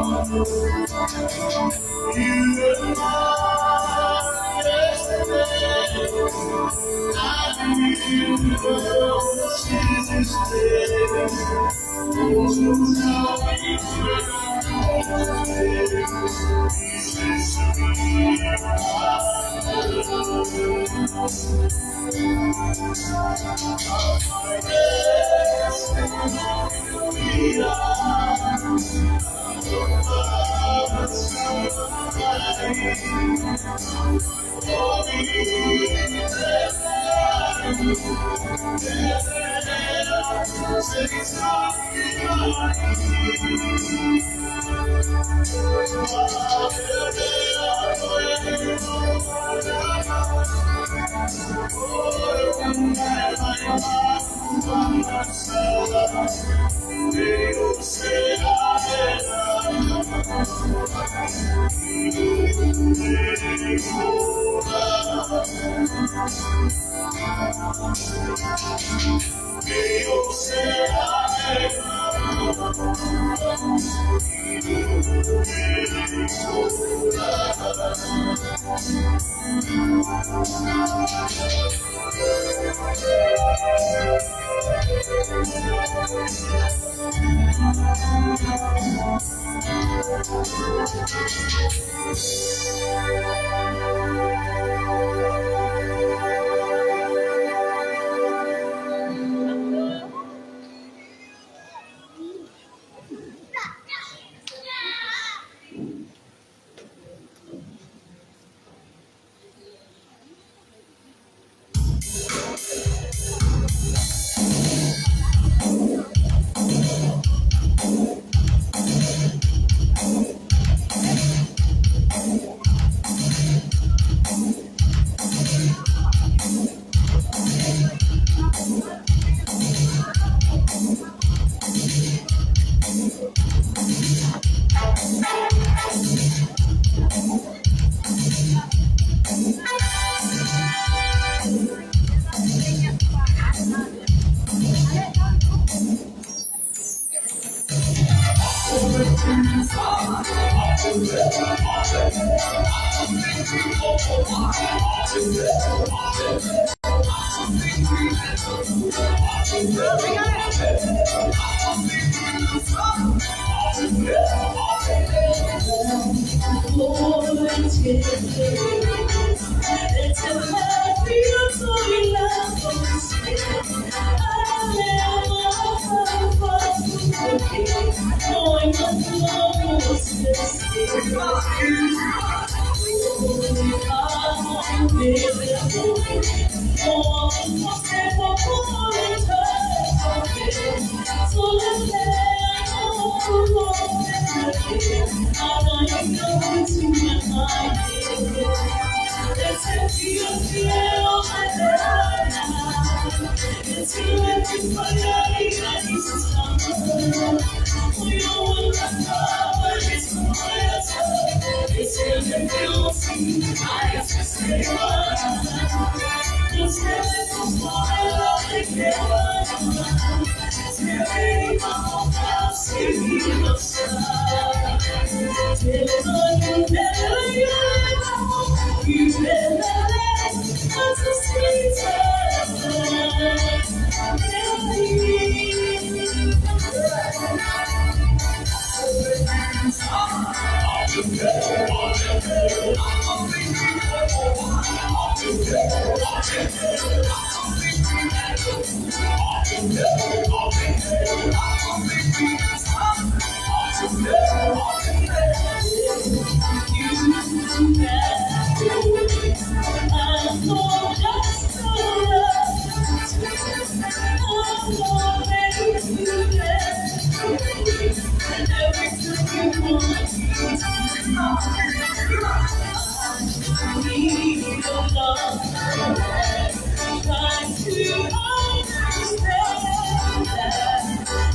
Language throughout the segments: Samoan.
You were mine yesterday. I knew the Jesus day.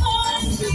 Oh, so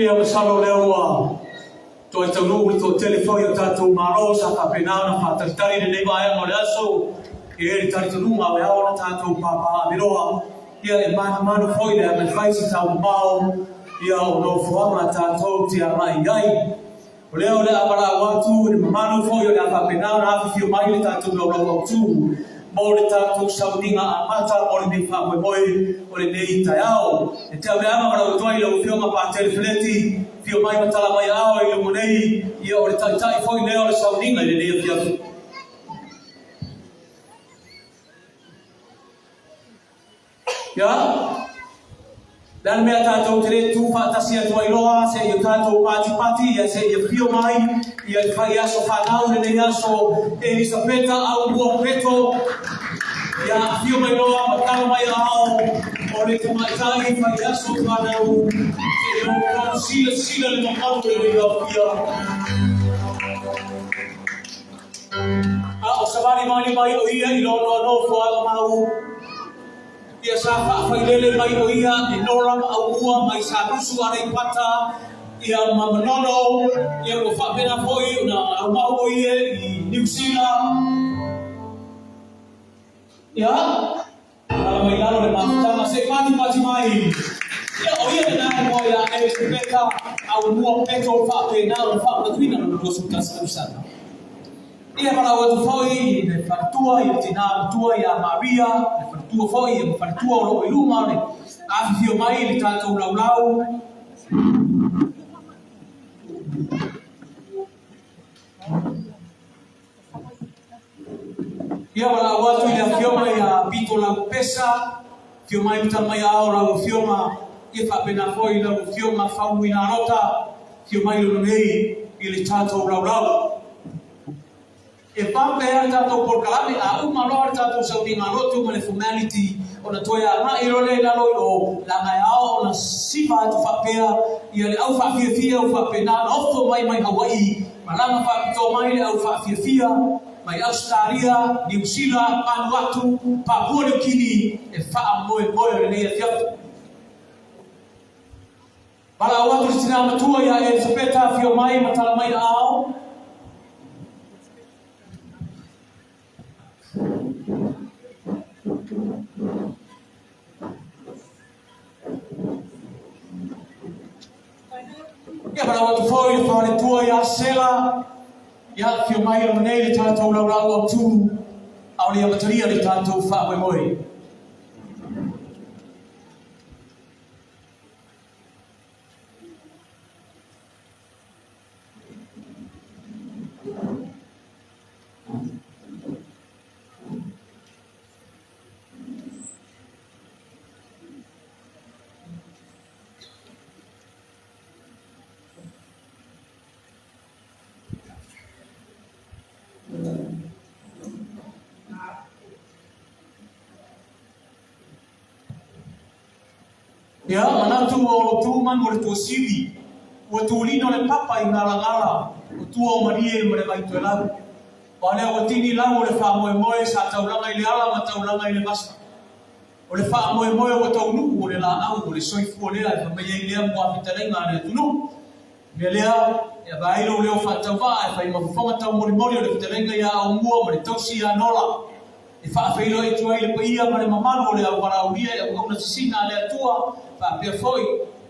Ia masalo lea ua toe taunuu le toatele foi o tatou Malo sa faapena ona faatalitali lenei vaega o le aso. E i ai le talitonuga e ao ona tatou papaaveloa, ia e manumanu foi le agai fai se taumamao ia o nofoaga tatou te agai i ai. O lea o le a valaau atu i le mamalu foi o le a faapena ona afifio mai le tatou laulau autu mo le tatou sauniga amata mo lenei faamoemoe o lenei taeao. E te ave ava valaau atu ai i lau Afioga Patele Feleti, afio mai ma tala mai aao i luma nei, ia o le taitai foi lea o le sauniga i lenei afiafi. Ia, le a le mea tatou te le tu faatasi atu ai loa seia tatou patipati, ia seia afio mai ia le fai aso fanau lenei aso Elisapeta Aumua Peto, ia afio mai loa ma tala mai aao o le tamaitai fai aso fanau seia outou silasila le mamalu o lenei aofia. A o savali mai mai o ia i lona nofoaga mau, ia sa faafailele mai o ia e Nora ma Aumua mai Samusu Aleipata, ia ma Manono, ia ua faapena foi ona aumau o ia i Niu Sila. Ia, ala mai lalo le mafutaga, se i patipati mai. Ia, o ia lena e moe ia Elisapeta, a ua mua peto faapena ona faamanatuina lona 21 tausaga. Ia, e valaau atu foi i le faletua, i le tina matua ia Maria, le faletua foi ia ma faletua o lo o i luma o le afifio mai i le tatou laulau. Ia valaau atu i le Afioga ia Pito Laupesa, afio mai ma tala mai ao lau Afioga, ia faapena foi lau Afioga Faumuina Alota, afio mai lona nei i le tatou laulau. E vave lava le tatou polokalame, a uma loa le tatou sauniga lotu ma le formality ona toe agai loa lea i lalo i o, leaga e ao ona siva atu faapea ia le au faafiafia ua faapena ona ofo mai mai Hawaii, Malaga faapitoa mai le au faafiafia mai Ausetalia, Niu Sila, Vanuatu, Papua Niu Kini e faamoemoe o lenei afiafi. Valaau atu le tina matua ia Elisapeta afio mai ma tala mai aao. Ia valaau atu foi le faletua ia Sela, ia afio mai lona nei le tatou laulau autu, ʻaʻole ia matalia le tatou faamoemoe. Ia, manatu ua olo tu manu o le tuasivi, ua tulina le papa i ngalangala o tua o Malie ma le Vaitoelau. Aua lea ua tini lau o le faamoemoe sa taulaga i le ala ma taulaga i le vasa. O le faamoemoe ua taunuu o le laau o le soifua lea e fai mai ai lea muafetalaiga a le atunuu. Mea lea, e ava ai lou leo faatauvaa e fai ma fofoga taumolimoli o le fetalaiga ia Aumua ma le tausi ia Nola, e faafeiloai atu ai i le paia ma le mamalu o le au valaaulia e auauna sisina a le Atua, faapea foi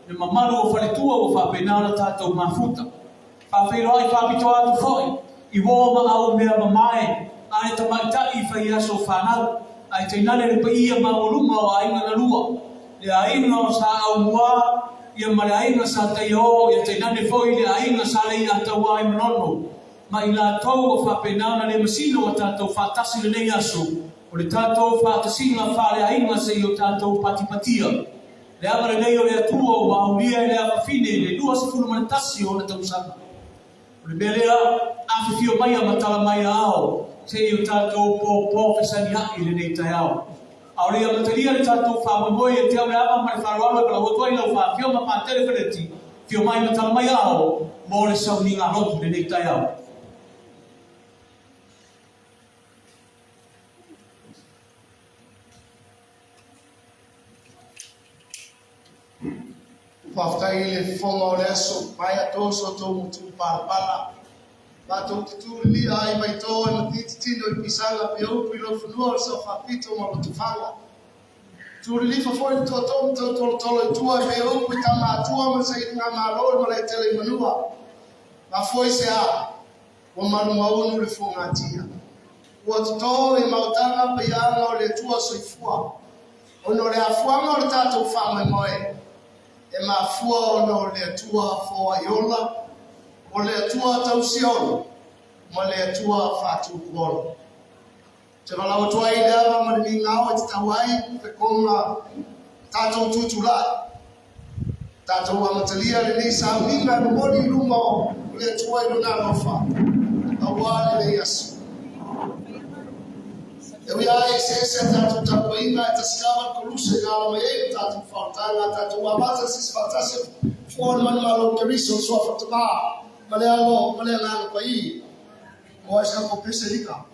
le mamalu o faletua ua faapena ona tatou mafuta. Faafeiloai faapitoa atu foi i uo ma au mea mamae a le tamaitai i faiaso fanau, ae tainane le paia maualuga o aiga na lua, le aiga o Sa Aumua ia ma le aiga Sa Taiao ia tainane foi le aiga Sa Leiataua i Manono ma i latou ua faapena ona le masina ua tatou faatasi lenei aso o le tatou faatasiga faaleaiga seia o tatou patipatia Le agalelei o le Atua ua aulia e le afafine i le 21 o ona tausaga. O le mea lea, afifio mai a matala mai a ao, se i o tatou pōpō fesaliaʻi i lenei taeao. ʻAʻole i amatalia le tatou faamoemoe ia te au le ava ma le faaaloalo e valaau atu ai lau faafioga Patele Feleti, afio mai matala mai a ao mo le sauniga lotu i lenei taeao. Faafetai i le fofoga o le aso, maea to so tou motu palapala. Matou te tu lilia ai mai to e matititino i pisaga pe upu i laufanua o le saofaapito ma Lotofaga. Tu lilifa foi le toatolu tau tolotolo i tua e pei upu i tama atua ma le sailiga malo i Malaetele i Manua. Mafua i se a? Ua malumaunu le fogatia. Ua toto i maotaga paiaga o le Atua soifua. Ona o le afuaga o le tatou faamoemoe, e mafua ona o le Atua foai ola, o le Atua tausi ola, ma le Atua faatupu ola. Ou te valaau atu ai i le ava ma le migao e tatau ai fekoga tatou tutulai. Tatou amatalia lenei sauniga e momoli i luma o le Atua i Lona alofa, aua lenei aso. E ui lava e eseese a tatou tapuaiga, e tasi lava le koluse e ala mai ai le tatou faaolataga, a tatou amata se isi faatasi fua o le manumalo o Keriso, le Suafa Tama, ma le Alo, ma le Agaga Paia. O ai sa ko pese lika.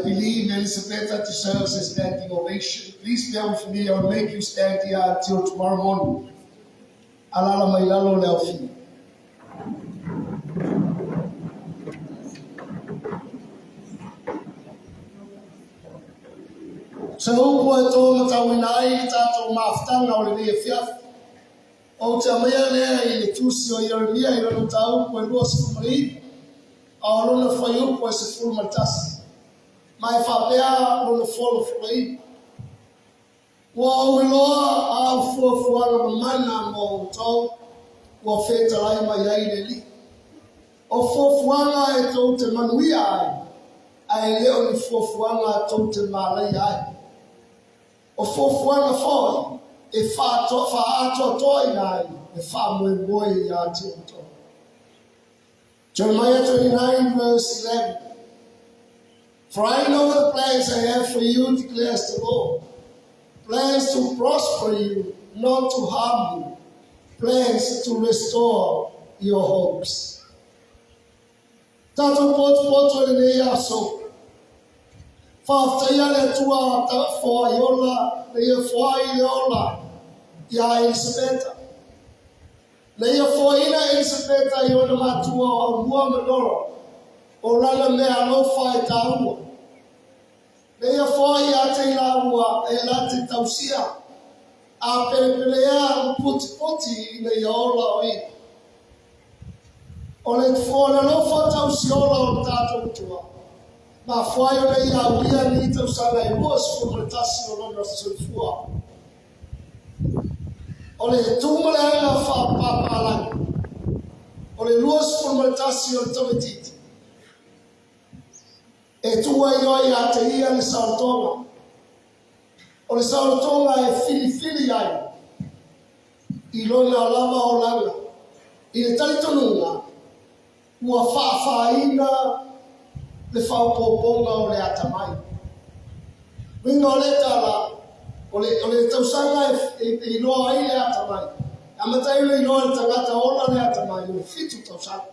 believe Elisabetta deserves a standing ovation. Please bear with me. I will make you stand here until tomorrow morning. Alala mai lalo le aufia. Se upu e tōmatauina ai le tātou mafutaga o lenei afiafi. Ou te aumaia lea i le tusi o Ieremia i lona mataupu e 29, a o lona fuaiupu e 11, ma e faapea lona folafolaina, Ua ou iloa āu fuafuaga mamana mo outou, ua fetalai mai ai le Alii. O fuafuaga e tou te manuia ai, a e le o ni fuafuaga tou te mālaia ai. O fuafuaga foi e faaatoatoaina ai le faamoemoe iā te outou. Jeremiah 29 verse 11. For I know the plans I have for you, declares the Lord. Plans to prosper you, not to harm you. Plans to restore your hopes. Tatou potopoto i lenei aso. Faafetaia le Atua ta foai ola, na ia foai le ola iā Elisapeta. Na ia foaiina Elisapeta i ona matua o Aumua ma Nora, o lana mea alofa e taua. Na ia foai ia te i lāua e la te tausia, a pelepelea ma potipoti ina ia ola o ia. O le o le alofa tausi ola o le tatou Atua, mafua ai ona ia aulia nei tausaga e 21 o lona soifua. O le tu ma le aga faapapalagi, o le 21 o le tamaitiiti, e tu ai loa ia te ia le saolotoga. O le saolotoga e filifili ai i lona lava olaga, i le talitonuga ua faafaina le faaopoopoga o le atamai. Uiga o lea tala, o le, o le tausaga e, e, e iloa ai le atamai, e amata ai ona iloa e le tagata ola le atamai, o le 7 tausaga.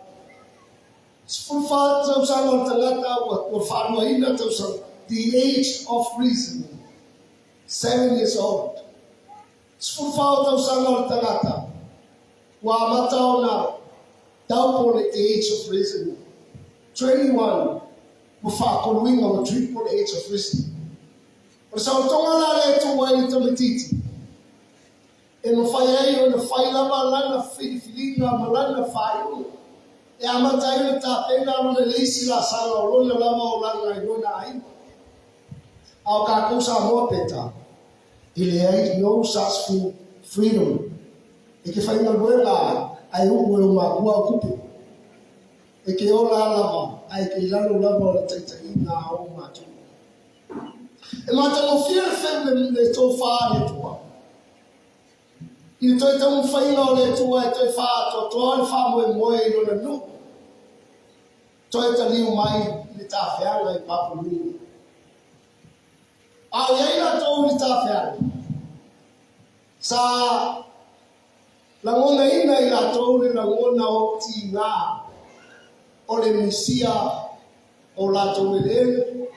14 tausaga o le tagata ua, ua faaluaina tausaga. The age of reasoning. 7 years old. 14 tausaga o le tagata ua amata ona double the age of reasoning. 21 ua faakoluina ua triple the age of reasoning. O le saolotoga la lea e tuu ai le tamaitiiti e mafai ai ona fai lava lana filifiliga ma lana faaiuga e amata ai ona tapena lona le isi laasaga o lona lava olaga i lona aiga. A o kākou Samoa peta, e leai no such thing freedom. E ke faigaluega ai ae uu e o makua au kupe. E ke ola lava ae ke i lalo lava o le taitaiga a o matua. E matagofie le feu le, le tofā a le Atua. I le toe taumafaiga o le Atua e toe faaatoatoa le faamoemoe i lona nuu, toe taliu mai i le tafeaga i Papua. A o i ai latou i le tafeaga, sa lagonaina i latou le lagona o tigā o le Mesia o latou eleele,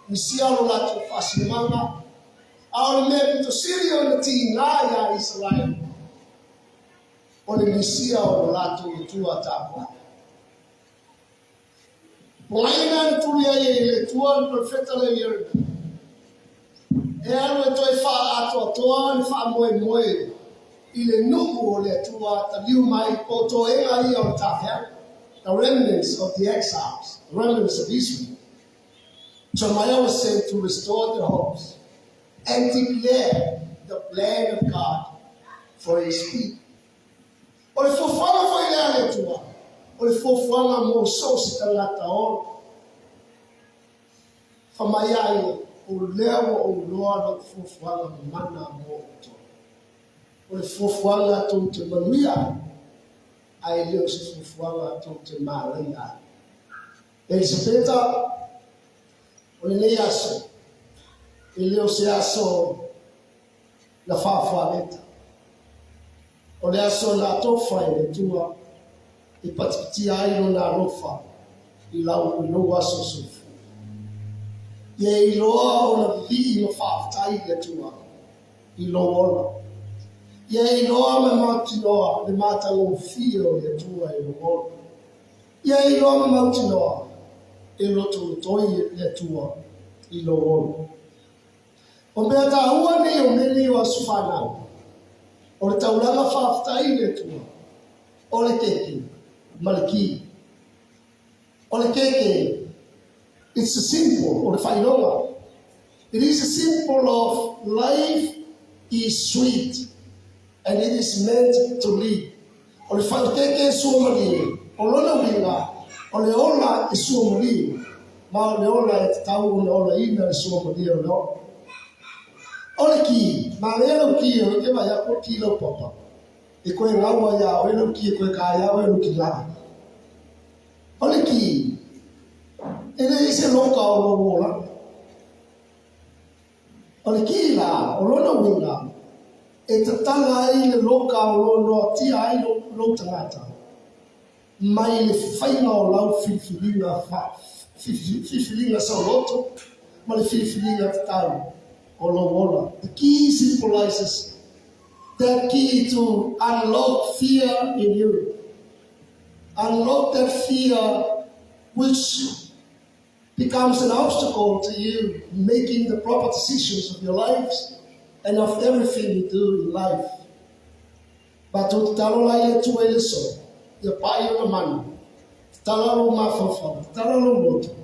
misia lo latou faasinomaga, a o le mea pito sili ona tigā iā Isaraele, o le misia o lo latou Atua tapuai. Po ai na na tuli ai e le Atua le perofeta lea o Ieremia, e alu e toe faaatoatoa le faamoemoe i le nuu o le Atua taliu mai po o toega ia o le tafeaga, the remnants of the exiles, the remnants of Israel. Jeremiah was sent to restore their hopes and declare the plan of God for his people. O le fuafuaga foi lea a le Atua, o le fuafuaga mo so o se tagata ola. Fa mai a ia, o lea ua ou iloa lou fuafuaga mamana mo outou. O le fuafuaga tou te manuia ai, ae le o se fuafuaga tou te malaia ai. Elisapeta, o lenei aso, e le o se aso na faafualeta. O le aso na atofa e le Atua e patipatia ai lona alofa i lau i lou aso soifua. Ia iloa ona vivii ma faafetai i le Atua i lou ola. Ia iloa ma mautinoa le matagofie o le Atua i lou ola. Ia iloa ma mautinoa e lotolotoi le Atua i lou ola. O mea taua nei o mea nei o aso fanau, o le taulaga faafetai i le Atua, o le keke ma le ki. O le keke, it's a symbol, o le faailoga. It is a symbol of life is sweet and it is meant to live. O le keke e suamalie, o lona uiga, o le ola e suamalie, ma o le ola e tatau ona olaina le suamalie o le ola. O le ki, manaia lau ki, o le ke vaai atu o le ki lau papa. E koe gaua iā oe lau ki, e koe kā iā oe lau kilā. O le ki, e leai se loka o lou olaga. O le ki la, o lona uiga, e tatala ai le loka o lo o noatia ai lou tagata mai le faiga o lau filifiliga filifiliga saoloto ma le filifiliga tatau o lou ola. The key symbolizes that key to unlock fear in you. Unlock that fear which becomes an obstacle to you making the proper decisions of your lives and of everything you do in life. Matou tatalo la i le Atua i le aso, ia pai ona manu, tatala lou mafaufau, tatala lou loto.